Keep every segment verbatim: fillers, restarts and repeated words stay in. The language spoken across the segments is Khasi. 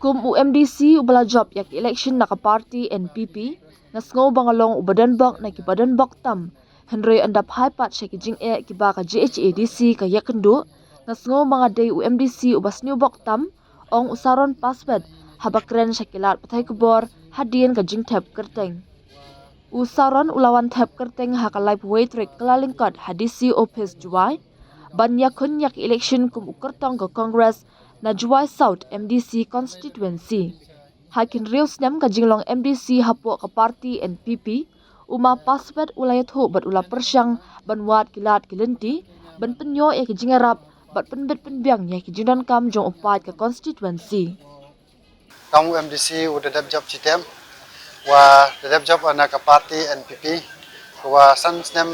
Kum u MDC uba la jop ïa ka election na ka party NPP, nga sngew ba nga long uba donbok na kiba donbok tam. Hynrei ynda phai pat sha ki jingeh kiba ka JHADC ka ïakynduh, nga sngew ba nga dei u MDC uba sniewbok tam, ong u Saron Paswet haba kren sha ki lad pathai khubor hadien ka jingthep kyrteng. U Saron u la wan thep kyrteng ha ka laiphew wei tarik Kyllalyngkot ha DC office Jowai ban ïakhun ïa ka election kum u kyrtong ka Congress na Jowai South MDC constituency. Ha ki hynriew snem ka jinglong MDC hapoh ka party NPP, u Ma Paswet u la ïathuh bad u la pyrshang ban wad ki lad ki lynti ban pynïoh ïa ki jingïarap bad pynbit pynbiang ïa ki jingdonkam jong u paid ka constituency. Kam u MDC u da dep jop chitem, wa da dep jop na ka party NPP, wa san snem,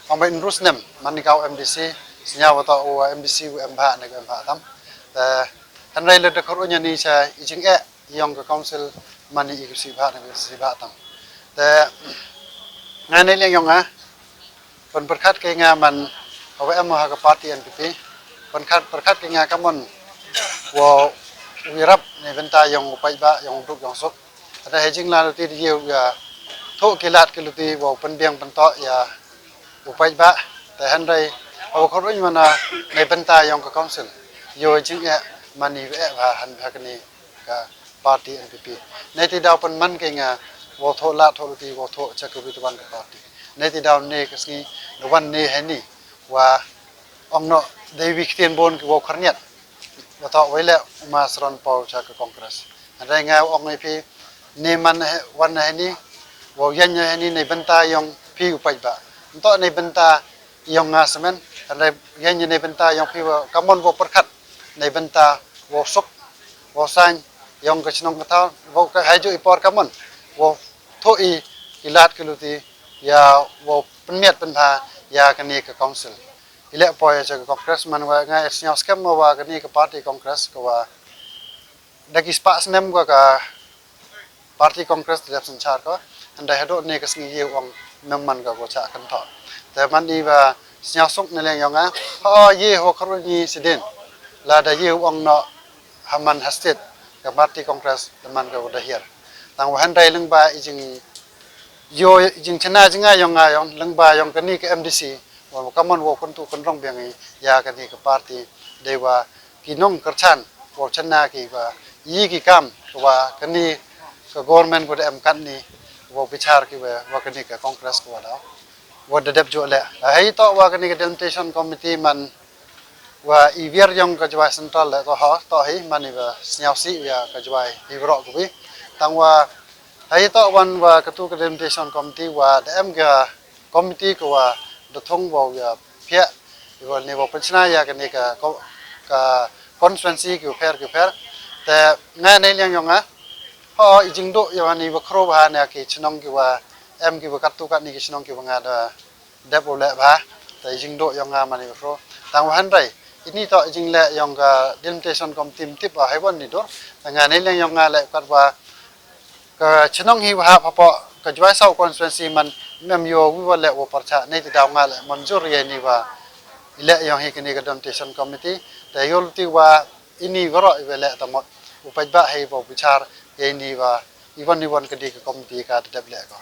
ong ba hynriew snem man ni ka u MDC, sñiaw wa to u MDC u em bha ne u em bha tam. Te hynrei le da khur unya ni cha i jingeh ïong ka council man ni i ku si bha ne u si bha tam. Te nga ne leng ïong nga, pynpyrkhat ke nga man, hawa em ha ka party NPP, pynpyrkhat pyrkhat ke nga kamon wa u ïarap ne bynta ïong u paidbah ïong u duk ïong suk. Ada hejing la luti di ïa thoh ki lad ki luti wa u pynbiang pyntoh ïa u paidbah. Te hynrei hawa khur uny mana ne bynta ïong ka council ïo jingeh man ni eh bha han ha kani ka party NPP. Ne ti daw pynman ke nga wa thoh lad thoh luti wa thoh cha ka wi wan ka party. Ne ti daw ne ka sngi ne wan ne heni wa ong no dei wi ktien bon ki wa kharniat. Wa thoh wei le u Ma Saron Paul cha ka Congress. Hynrei nga ong ïa phi ne man wan heni wa ïan heni ne bynta ïong phi u paidbah. Nto ne bynta ïong nga semen, hynrei ïan ne bynta ïong phi wa kamon wa pyrkhat ne bynta wa suk wa sain ïong ka chnong ka thaw wa ka haju i por kamon wa thoh i ki lad ki luti ïa wa pynmiat pynbha ïa kani ka council. I leh poi cha ka Congress man wa nga sñiaw skhem wa kani ka party Congress ka wa da ki spah snem ka ka party Congress te dep synchar ko. Hynrei haduh ne ka sngi ïa u ong mem man ka ko cha kan tho. Te man i ba sñiaw suk ne leng ïong nga, ha ïa ho khur ni sidin. La da ïa u ong no ha man ha state ka party Congress te man ka da hiar. Tang wa hynrei leng ba i jing ïo i jing chena jing nga ïong nga ïong leng ba ïong kani ka MDC wa kamon wa kun tu kun rong biang ïa kani ka party dei wa ki nong kyrchan wa chena ki wa ïa ki kam wa kani ka government ko da em kan ni wa bichar ki wa wa kani ka Congress ko da wa da dep jo le. Hei to wa kani ka delimitation committee man wa i wiar ïong ka Jowai Central le to ha to hei man i wa sñiaw si ïa ka Jowai i bro ko bi. Tang wa hei to wan wa ka tu ka delimitation committee wa da em ka committee ko wa da thong wa ïa pia i wa ne wa pynchna ïa kani ka ka constituency ki u pher ki u pher. Te nga ne leng ïong nga ha i jingduh ïa wa ni wa khro wa ne ki chnong ki wa em ki wa kat tu kat ni ki chnong ki wa nga da dep u le bha. Te i jingduh ïong nga man i wa khro tang wa hynrei ini to i jingle ïong ka delimitation committee tip wa hei wan ni dur. Te nga ne leng ïong nga le kat wa ka chnong hi wa ha pa po ka Jowai South constituency man mem ïo wi wa le wa parcha ne ti daw nga le man jur ïa ni wa i le ïong hi kini ka delimitation committee. Te ïo luti wa ini wa ro i wa le ta mot u paidbah hei wa bichar ïa ni wa i wan i wan ka di ka committee ka da dep le ko.